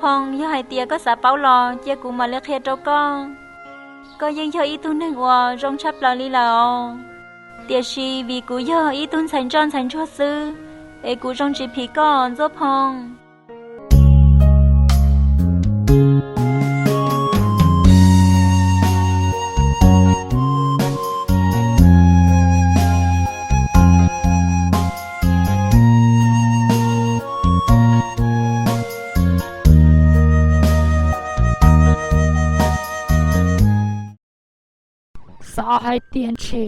Phoo, yog hais tias koj xav paub los cia kuv mam li qhia rau koj. Koj yeej yog ib tug neeg uas zoo tshaj plaws li lawm os. Tiam sis vim kuv yog ib tug ntxhais ntsoj ntxhais ntsuag xwb, es kuv zoo tsis phim koj Ntxuaj Phoo. Xav hais tias ntshe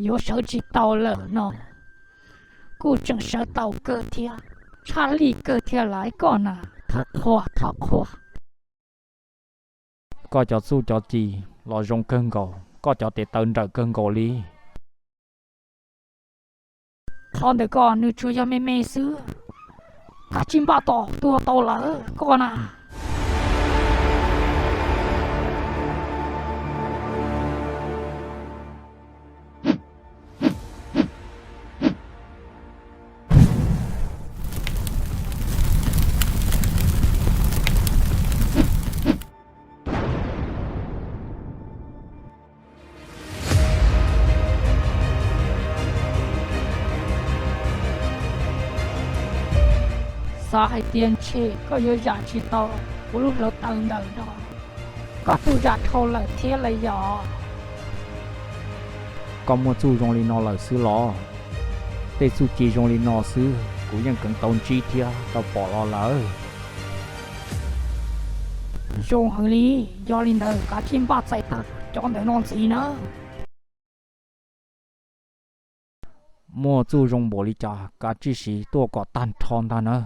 yuav sawv tsis tau lawm no, kuj tseem sawv tau kawg thiab, tshaj lij kawg thiab lauj koj na. Thov qhuas, thov qhuas. Koj cov txuj cov ci los zoo kawg nkaus, koj cov tes taw nrawm kawg nkaus li. Qhov ntawm koj nws tsuas yog me me xwb, kav tsij npaj tos tua tau lawm koj na. Xav hais tias ntshe koj yuav zam tsis tau kuv lub hluav taws ntawm no, koj twb zam dhau lawm thiab los yog? Koj muaj txuj zoo li no lawm xwb los? Tej txuj ci zoo li no xwb kuv yeej kheev tau ntsib thiab tau pom los lawm. Zoo heev li, yog li ntawd kav tsij npaj txais tawm cov ntawm no ntxiv nawb. Muaj txuj zoo npaum li cas kav tsij siv tuaj kom tag nrho ntag nawb.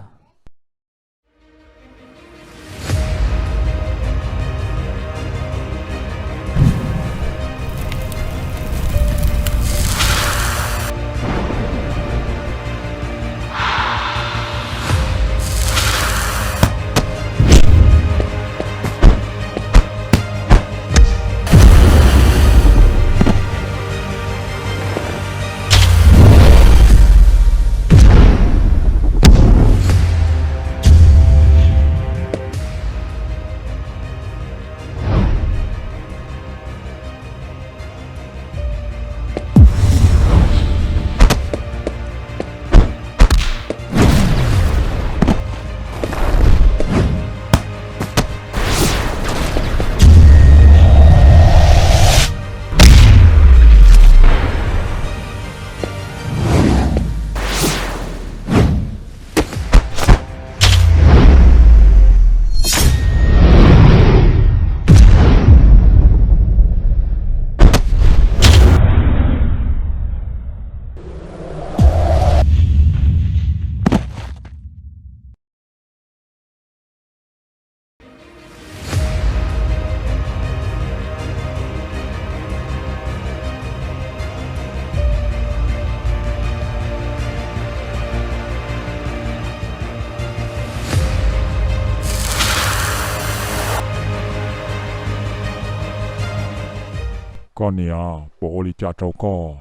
Koj niam, puas ua li cas rau koj?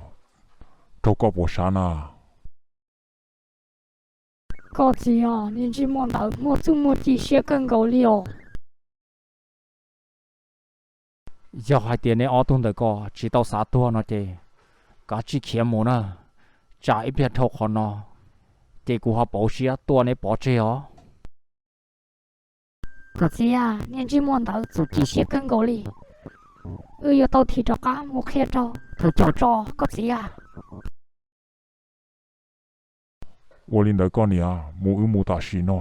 Raug koj puas sab na? Koj txiv, niag ntsej muag ntawd muaj txuj muaj ci siab kawg nkaus li os. Yog hais tias neb ob tug ntawm ko tsis tau xav tuag no ces kav tsij khiav mus na, tsam ib pliag dhau qhov no ces kuv ho pauv siab tua neb pov tseg os. Koj txiv, niag ntsej muag ntawd txuj ci siab kawg nkaus li, wb yuav tau thim rov qab mus qhia rau thawj coj tso koj txiv. Ua li ntawd koj niam, mus wb mus tam sim no.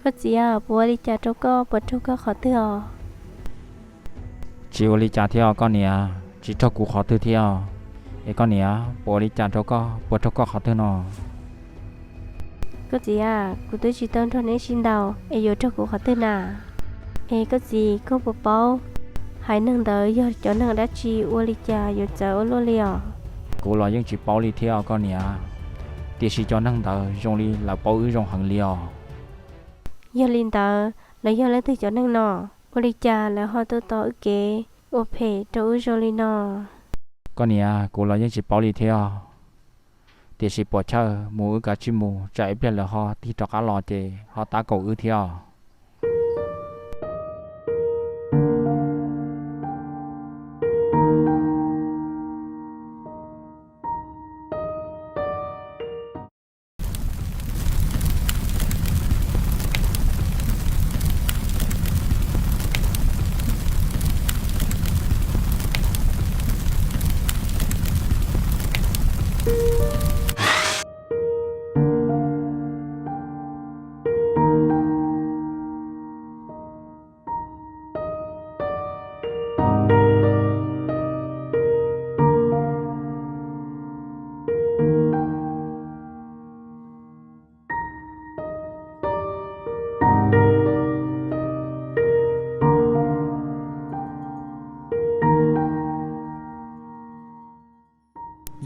Koj txiv, puas ua li cas rau koj, puas raug koj qhov twg os? Tsis ua li cas thiab os koj niam, tsis raug kuv qhov twg thiab os. Es koj niam, puas ua li cas rau koj, puas raug koj qhov twg no? Koj txiv a, kuv twb tsis tau nrog neb sib ntaus es yuav raug kuv qhov twg na? Es koj txiv, koj puas paub haiv neeg ntawd yog cov neeg dab tsi, ua li cas yuav txawv ua luaj li os? Kuv los yeej tsis paub li thiab os koj niam, tiam sis cov neeg ntawd zoo li lawv paub wb zoo heev li os. Yog li ntawd, lawv yog leej twg cov neeg no? Ua li cas lawv ho tuaj tos wb kev ua phem rau wb zoo li no? Koj niam, kuv los yeej tsis paub li thiab, tiam sis puas chawj mus wb kav tsij mus, tsam ib pliag lawv ho tig rov qab los ces ho tab kaum wb thiab.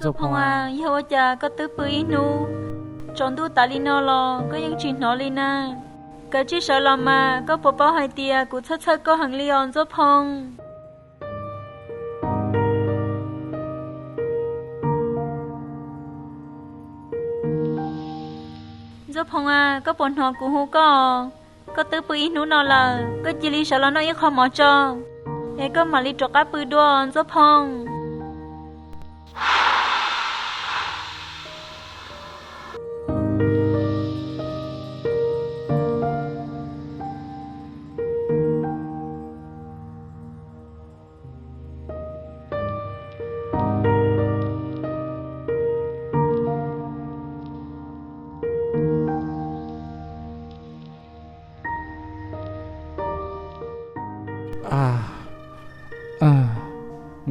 Ntxuaj Phoo a, yog ua cas koj twb pw ib hnub tsaus ntuj tas li no los koj yeej tsis hnov li na? Kav tsij sawv los mas, koj puas paub hais tias kuv txhawj txhawj koj heev li os Ntxuaj Phoo. Ntxuaj Phoo a, koj puas hnov kuv hu koj? Koj twb pw ib hnub no lawm, koj cia li sawv los noj ib qho mov tso, es koj mam li rov qab pw dua Ntxuaj Phoo.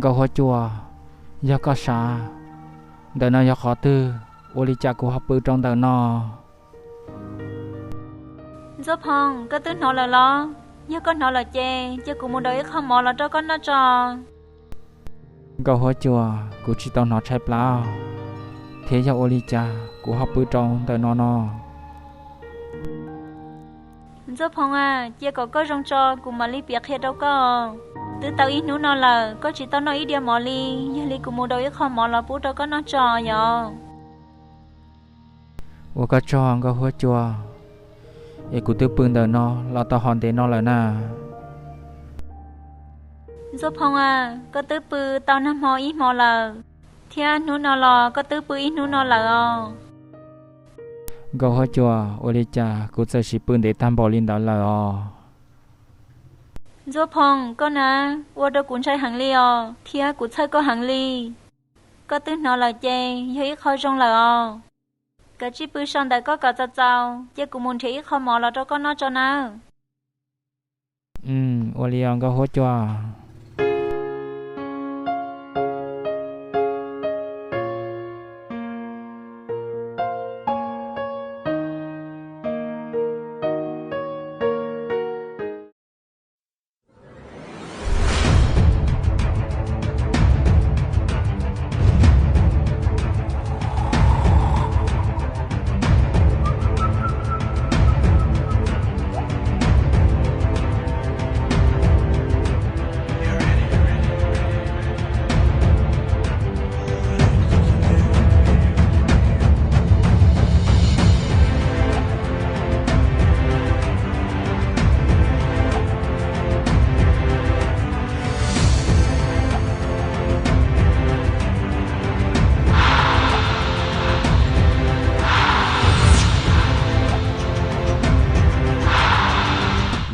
Nkauj Huab Cua, yog koj sav, ntawm no yog qhov twg, ua li cas kuv ho pw rau ntawm no? Ntxuaj Phoo, koj twb hnov lawm los? Yog koj hnov lawm ces cia kuv mus daus ib qho mov los rau koj noj tso. Nkauj Huab Cua, kuv tsis tau hnov tshaib plab, thiab yog ua li cas kuv ho pw rau ntawm no no? Ntxuaj Phoo a, cia kom koj zoo tso kuv mam li piav qhia rau koj. Twb tau ib hnub no lawm koj tsis tau noj ib diav mov li, yog li kuv mus daus ib qho mov los pub rau koj noj tso yom. Ua koj tsaug Nkauj Huab Cua, es kuv twb pw ntawm no los tau hov ntev no lawm na. Ntxuaj Phoo a, koj twb pw tau nag hmo ib hmo lawm, thiab hnub no los koj twb pw ib hnub no lawm os. Nkauj Huab Cua, ua li cas kuv txawm sim pw ntev tag npaum li ntawd lawm os? Ntxuaj Phoo, koj na, ua rau kuv ntshai heev li os, thiab kuv txhawj koj heev li. Koj twb hnov lawm ces yog ib qho zoo lawm os. Kav tsij pw so ntawm koj kom txaus txaus, cia kuv mus nrhiav ib qho mov los rau koj noj tso nawb. Ua li os Nkauj Huab Cua.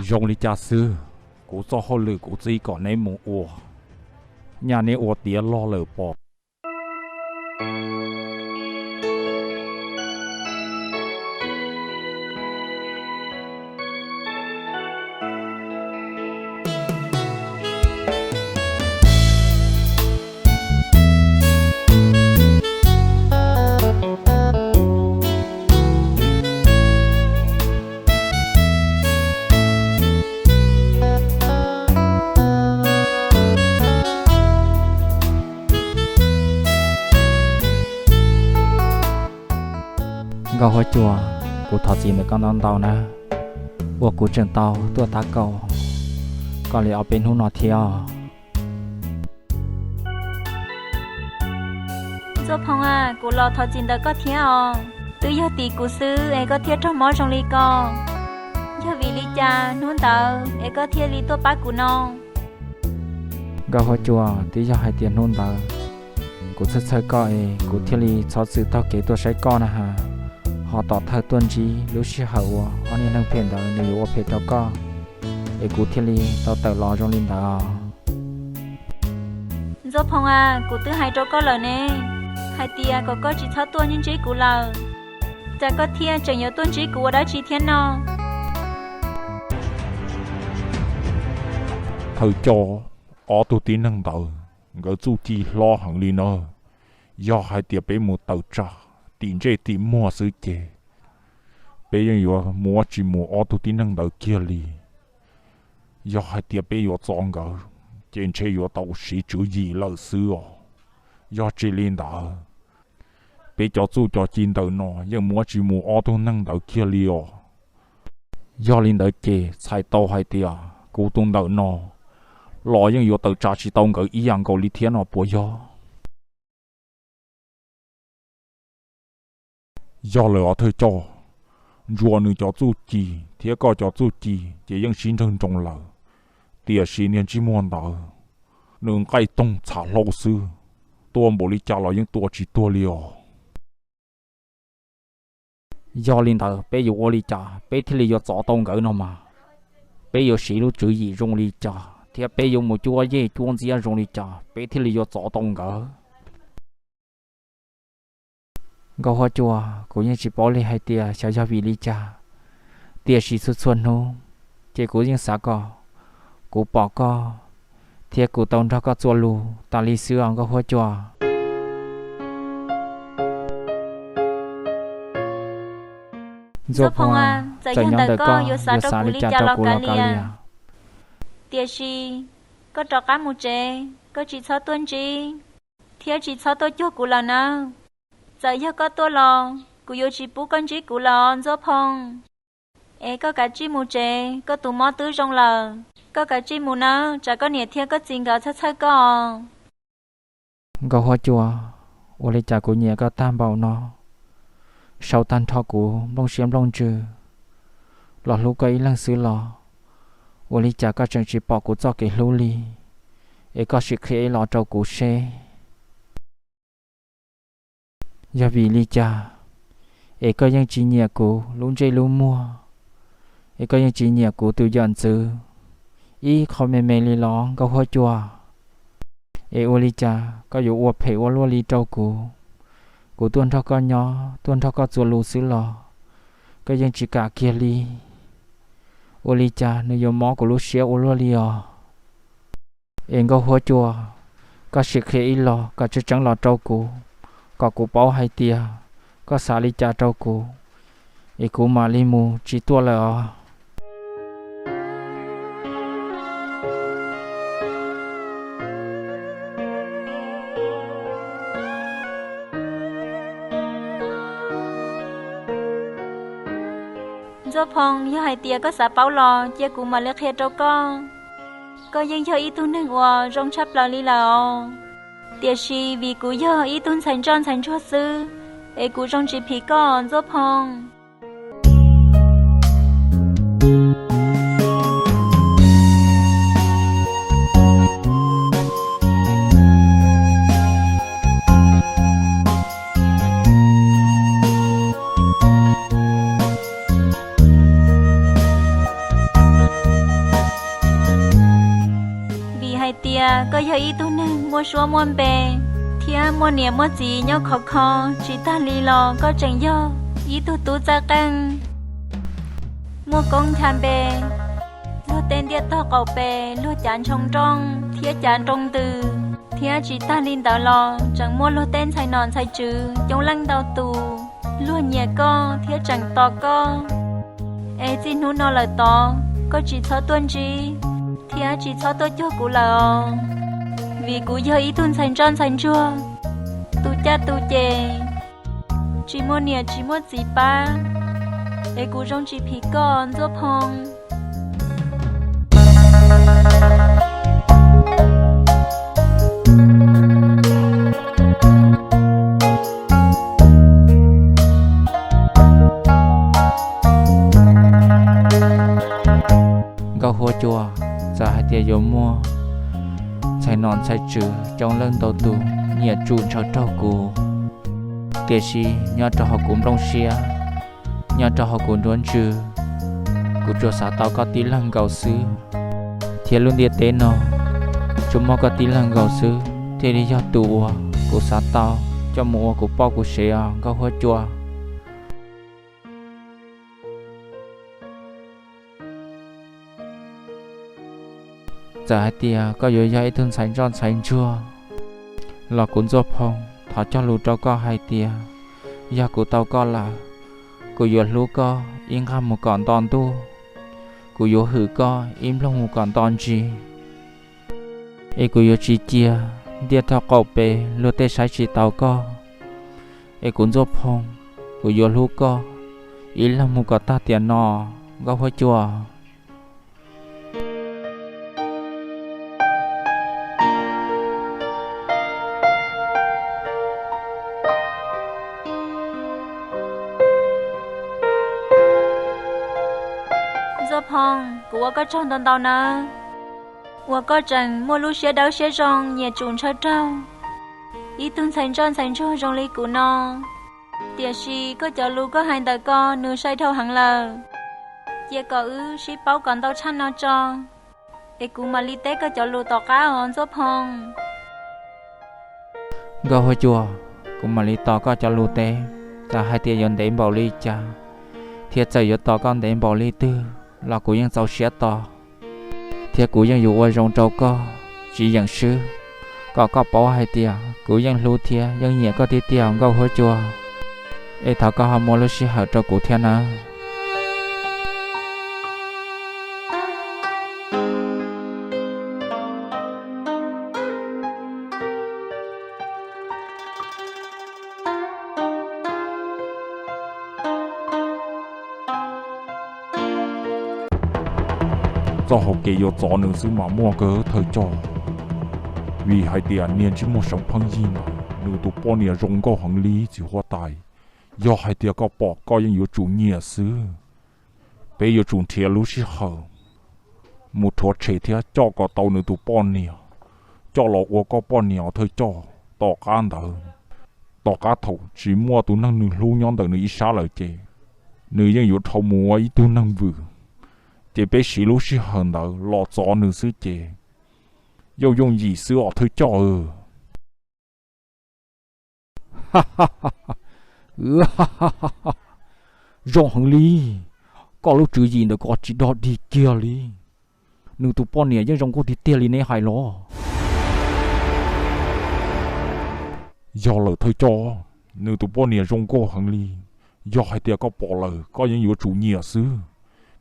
Zoo li cas xwb, kuv txoj hauj lwm kuv txib kom neb mus ua, nyaj neb ua tiav log lawm pob. Huab cua, kuv thov txim ntawm koj ntau ntau na, uas kuv tseem tau tuaj tab kaum koj li ob peb hnub no thiab. Ntxuaj Phoo a, kuv los thov txim ntawm koj thiab os. Twb yog tim kuv xwb es koj thiaj raug mob zoo li ko. Yog vim li cas hnub ntawd es koj thiaj li tuaj pab kuv no? Nkauj Huab Cua, twb yog hais tias hnub ntawd kuv txhawj txhawj koj es kuv thiaj li txhob txwm taug kev tuaj saib koj na has. Ho tom thawj tuaj ntsib lub sij hawm uas ob niag neeg phem ntawd nws yuav ua phem rau koj, es kuv thiaj li tau tawm los zoo li ntawd. Ntxuaj Phoo a, kuv twb hais rau koj lawm ne, hais tias kom koj tsis txhob tuaj ntsib kuv lawm, cas koj thiaj tseem yuav tuaj ntsib kuv ua dab tsi thiab no? Thawj coj, ob tug tib neeg ntawd nkawd txuj ci hlob heev li na. Yog hais tias peb mus tawm tsam tim ntsej tim muag xwb ces peb yeej yuav muab tsis mus ob tug tib neeg ntawd kiag li. Yog hais tias peb yuav txo nkawd ces ntshe yuav tau siv tswv yim lawm xwb os. Yog tsis li ntawd, peb cov txuj cov ci ntawm no yeej muab tsis mus ob tug neeg ntawd kiag li os. Yog li ntawd ces txhais tau hais tias kuv tus ntawm no los yeej yuav tawm tsam tsis tau nkawd ib yam nkaus li thiab no puas yog? Yog lawm os thawj coj, Ntsuag nws cov txuj ci thiab koj cov txuj ci ces yeej sib nrawg nroos lawm, tiam sis niag ntsej muag ntawd nws nqaij toog txhav hlau xwb, tua npaum li cas los yeej tua tsis tuag li os. Yog li ntawd peb yuav ua li cas peb thiaj li yuav txov tau nkawd no mas? Peb yuav siv lub tswv yim zoo li cas thiab peb yuav mus cuab yej cuab ntxiab zoo li cas peb thiaj li yuav txov tau nkawd? Nkauj Huab Cua, kuv yeej tsis paub li hais tias xyov yog vim li cas, tiam sis txhua txhua hnub ces kuv yeej xav kom kuv pom koj thiab kuv tau nrog koj txuas lus tas li xwb os Nkauj Huab Cua. Ntxuaj Phoo, txawm nyob ntawm koj yuav xav li cas rau kuv los kav liam, tiam sis koj rov qab mus tsev, koj tsis txhob tuaj ntsib thiab tsis txhob tuaj cuag kuv lawm nawb. Txawm yog koj tuaj los kuv yuav tsis pub koj ntsib kuv lawm os Ntxuaj Phoo. Es koj kav tsij mus tsev, koj tus mob twb zoo lawm, koj kav tsij mus nawb, tsam koj niam thiab koj txiv nkawd txhawj txhawj koj os. Nkauj Huab Cua, ua li cas kuv nyiam koj tag npaum no, sau tag nrho kuv nplooj siab nplooj ntsws los hlub koj ib leeg xwb los, ua li cas koj tseem tsis pom kuv txoj kev hlub li? Es koj sim qhia ib los rau kuv seb, yog vim li cas es koj yeej tsis nyiam kuv lub ntsej lub muag, es koj yeej tsis nyiam kuv tus yam ntxwv ib qho me me li los Nkauj Huab Cua? Es ua li cas koj yuav ua phem ua luaj li rau kuv? Kuv tuaj nrog koj nyob tuaj nrog koj txuas lus xwb los koj yeej tsis kam kiag li. Ua li cas nws yuav mob kuv lub siab ua luaj li os? Es Nkauj Huab Cua, koj sim qhia ib los kom tseeb tseeb los rau kuv, kom kuv paub hais tias koj xav li cas rau kuv, es kuv mam li mus tsis tuaj lawm os. Ntxuaj Phoo, yog hais tias koj xav paub los cia kuv mam li qhia rau koj. Koj yeej yog ib tug neeg uas zoo tshaj plaws li lawm os. Tiam sis vim kuv yog ib tug ntxhais ntsoj ntxhais ntsuag xwb, es kuv zoo tsis phim koj Ntxuaj Phoo. Vim hais tias koj yog ib tug neeg muaj suab muaj npe thiab muaj niam muaj txiv nyob khov kho, tsis tag li los koj tseem yog ib tug tub txawj qeej, muaj koob ncha npe, luag tej ntiaj tog qaum pes, luag cav ntshoo nrooj thiab cav nroo ntws, thiab tsis tag li ntawd los tseem muaj luag tej ntxhais nom ntxhais tswv coob leej ntau tus, luag nyiam koj thiab tseem tos koj. Es txij hnub no lawm tod, koj tsis txhob tuaj ntsib thiab tsis txhob tuaj cuag kuv lawm os, vim kuv yog ib tug ntxhais ntsoj ntxhais ntsuag, tu caj tu ces Tsis muaj niam tsis muaj txiv pab, es kuv zoo tsis phim koj Ntsuab Phoo. Nkauj Huab Cua, txawm hais tias yuav muaj ntxhais nom ntxhais tswv coob leej ntau tus nyiam tsum ntshaw raug kuv, tiam sis nyob rau hauv kuv nplooj siab, nyob rau hauv kuv nruab ntsws, kuv tsuas xav tau koj tib leeg nkaus xwb. Thiab lub ntiaj teb no tsuas muaj koj tib leeg nkaus xwb thiaj li yog tus uas kuv xav tau coj mus ua kuv poj kuv sev os Nkauj Huab Cua. Txawm hais tias koj yuav yog ib tug ntxhais ntsoj ntxhais ntsuag los kuv Ntsuab Phoo thov cog lus rau koj hais tias yog kuv tau koj lawm, kuv yuav hlub koj ib nqag mus kom nto ntuj, kuv yuav hwm koj ib nplooj mus kom nto ntsis, es kuv yuav tsis cia ntiaj teb qaum pem luag tej saib tsis taus koj, es kuv Ntsuab Phoo, kuv yuav hlub koj ib leeg mus kom tag tiam no Nkauj Huab Cua. Ntsuab Phoo, kuv ua koj tsaug ntau ntau nawb, uas koj tseem muaj lub siab dawb siab zoo nyiam tsum ntshaw raug ib tug ntxhais ntsoj ntxhais ntsuag zoo li kuv no. Tiam sis koj cov lus koj hais ntawm ko nws sai dhau heev lawm. Cia kom wb sib paub kom ntau tshaj no tso, es kuv mam li teb koj cov lus tom qab os Ntsuab Phoo. Nkauj Huab Cua, kuv mam li tos koj cov lus teb, txawm hais tias yuav ntev npaum li cas, thiab txawm yuav tos koj ntev npaum li twg los kuv yeej txaus siab tos, thiab kuv yeej yuav ua zoo rau koj tsis yeem swb, kom koj paub hais tias kuv yeej hlub thiab yeej nyiam koj tiag tiag Nkauj Huab Cua. Es thov koj ho muab lub sij hawm rau kuv thiab nawb. Txoj hauv kev yuav txov nws xwb mas muaj kawg thawj coj, vim hais tias niag ntsej muag seev pheej yig ntawd nws tus poj niam zoo nkauj heev li txiv huab tais. Yog hais tias koj pom koj yeej yuav tsum nyiam xwb. Peb yuav tsum nrhiav lub sij hawm mus rhuav tshem thiab coj kom tau nws tus poj niam, coj los ua koj poj niam os thawj coj. Tom qab ntawd, tom qab thaum tsis muaj tus neeg nws hlub nyob ntawm nws ib sab lawm ces nws yeej yuav dhau mus ua ib tug neeg vwm. Ces peb siv lub sij hawm ntawd los txov nws xwb ces yooj yooj yim xwb os thawj coj. Zoo heev li, koj lub tswv yim ntawm ko tsis dog dig kiag li. Nws tus poj niam yeej zoo nkauj tiag tiag li neb hais los? Yog lawm thawj coj, nws tus poj niam zoo nkauj heev li. Yog hais tias koj pom lawm koj yeej yuav tsum nyiam xwb.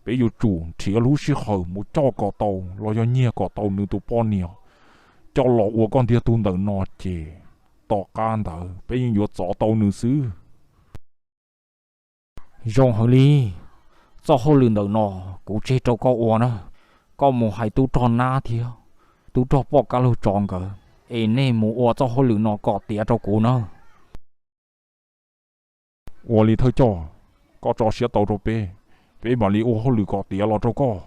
Peb yuav tsum nrhiav lub sij hawm mus coj kom tau los yog nyiag kom tau nws tus poj niam coj los ua koj ntiag tug ntawm no ces tom qab ntawd peb yeej yuav txov tau nws xwb. Zoo heev li, txoj hauj lwm ntawm no kuv tseg rau koj ua na. Koj mus hais tub rog nab thiab tub rog poj kab laug tsov nkawd es nej mus ua txoj hauj lwm no kom tiav rau kuv na. Ua li thawj coj, koj tso siab tau rau peb, peb mam li ua hauj lwm kom tiav los rau koj.